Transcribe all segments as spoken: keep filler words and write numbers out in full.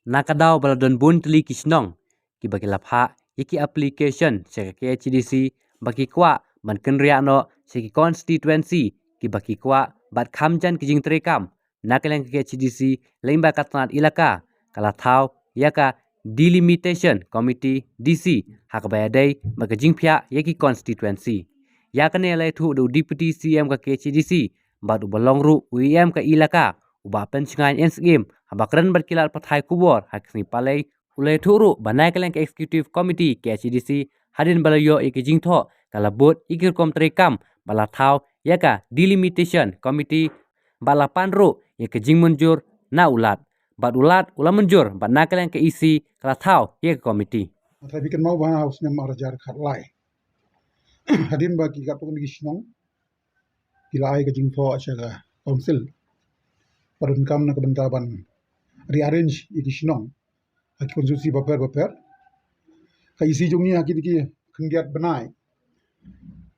Na ka daw ba la don bun tylli ki shnong kiba ki la phah ïa ki application sha ka K H A D C ba ki kwah ban kynriah noh sha ki constituency kiba ki kwah bad kham jan ki jingtrei kam, na ka liang ka K H A D C lyngba ka tnat ilaka ka la thaw ïa ka Delimitation Committee, D C, ha kaba ïadei bad ka jingphiah ïa ki constituency. Ïa kane la ïathuh da u Deputy C M ka K H A D C bad uba long ruh u E M ka ilaka, u Bah Penshngaiñ N Syiem, haba kren bad ki lad pathai khubor ha ka sngi Palei, u la ïathuh ruh ba na ka liang ka Executive Committee K H A D C, hadien ba la ïoh ïa ki jingthoh, ka la bud ïa ki rukom trei kam ba la thaw ïa ka Delimitation Committee, ba la pan ruh ïa ka jingmynjur na u Lat, bad u Lat u la mynjur bad na ka liang ka E C ka la thaw ïa ka committee. Hynrei phi kynmaw ba ha u snem ar hajar khatlai, hadien ba ki katto katne ki shnong ki la ai ka jingthoh sha ka council ba donkam na ka bynta ban rearrange ïa ki shnong ha ki constituency bapher bapher. Ka E C jong ngi ha kine ki khyndiat bnai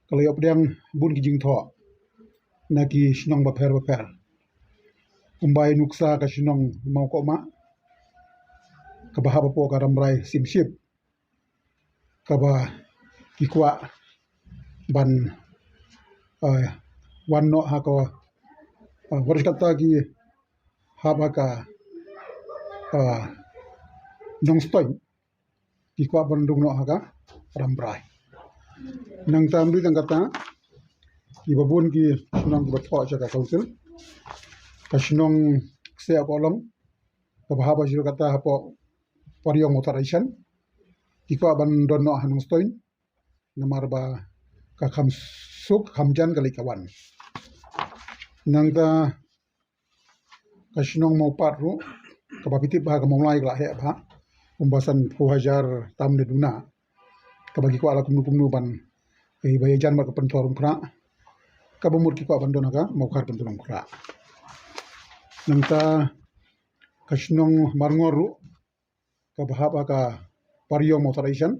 ka la ïoh pdiang bun ki jingthoh na ki shnong bapher bapher, kumba ïa nuksa ka shnong Mawkohma kaba hap hapoh ka Rambrai Syiemship, kaba ki kwah ban, eh, wan noh ha ka, eh, wat kata ki hap ha ka, eh, Nongstoiñ, ki kwah ban rung noh ha ka Rambrai. Nangta ym dei tang kata, kiba bun ki shnong kiba thoh sha ka council, ka shnong Kseh Kohlong kaba hap ha shuh kata hapoh Pariong Mawthadraishan, ki kwah ban don noh ha Nongstoiñ, namar ba ka kham suk kham jan ka leit ka wan. Nangta ka shnong Mawpat ruh, kaba phi tip ba ka Mawlai ka la heh bha, kumba sanphew hajar tam ne duna, kaba ki kwah la kumno kumno ban, eh, ba ïajan bad ka Pynthorumkhrah, kaba mut ki kwah ban don ha ka Mawkhar Pynthorumkhrah. Nangta ka shnong Marngor ruh, kaba hap ha ka Pariong Mawthadraishan,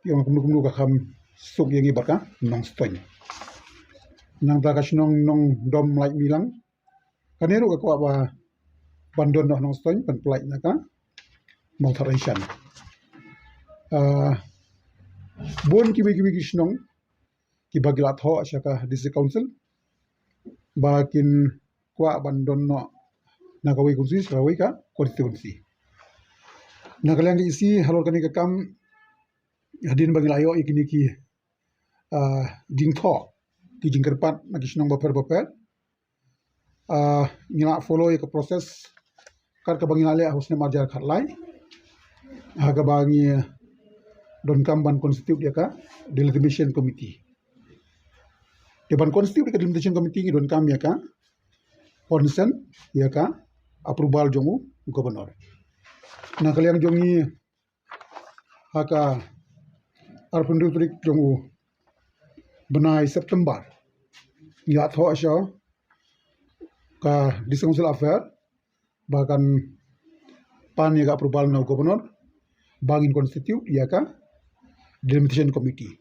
ki ong kumno kumno ka kham suk ïa ngi bad ka Nongstoiñ. Nangta ka shnong Nongdom Laitmylang, kane ruh ka kwah ba ban don noh Nongstoiñ ban pynlait na ka Mawthadraishan. Ah, bun kiwei kiwei ki shnong kiba ki la thoh sha ka District Council ba kin kwah ban don noh na kawei ka constituency sha kawei ka constituency. Na ka liang ka E C halor kane ka kam, hadien ba ngi la ïoh ïa kine ki, ah, jingthoh, ki jingkyrpad na ki shnong bapher bapher, ah, ngi la follow ïa ka process kat kaba ngi la leh ha u snem ar hajar khatlai, ha kaba ngi donkam ban constitute ïa ka Delimitation Committee. Te ban constitute ïa ka Delimitation Committee ngi donkam ïa ka consent, ïa ka approval jong u Governor. Na ka liang jong ngi, ha ka arphew hynriew tarik jong u bnai September, ngi la thoh sha ka District Council Affair ba kan pan ïa ka approval na u Governor ba ngin constitute ïa ka Delimitation Committee.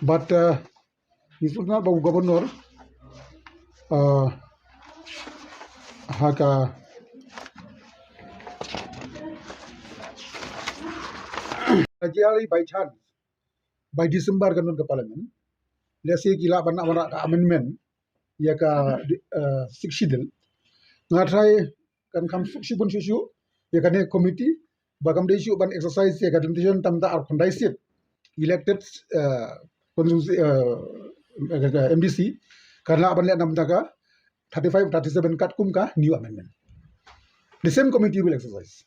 But, uh, ngi sngewthuh ba u Governor, uh, ha ka, ka jia by chance, by December kan don ka Parliament. Lehse ki lah ban wanrah ka amendment ïa ka, uh, Sixth Schedule. Nga tharai kan kham suk shibun shuh shuh ïa kane committee ba kam dei shuh ban exercise ïa ka delimitation tam da ar khyndai seat elected, uh, constituency, uh, M D C, kan lah ban leh nam da ka thirty-five, thirty-seven katkum ka new amendment. The same committee will exercise.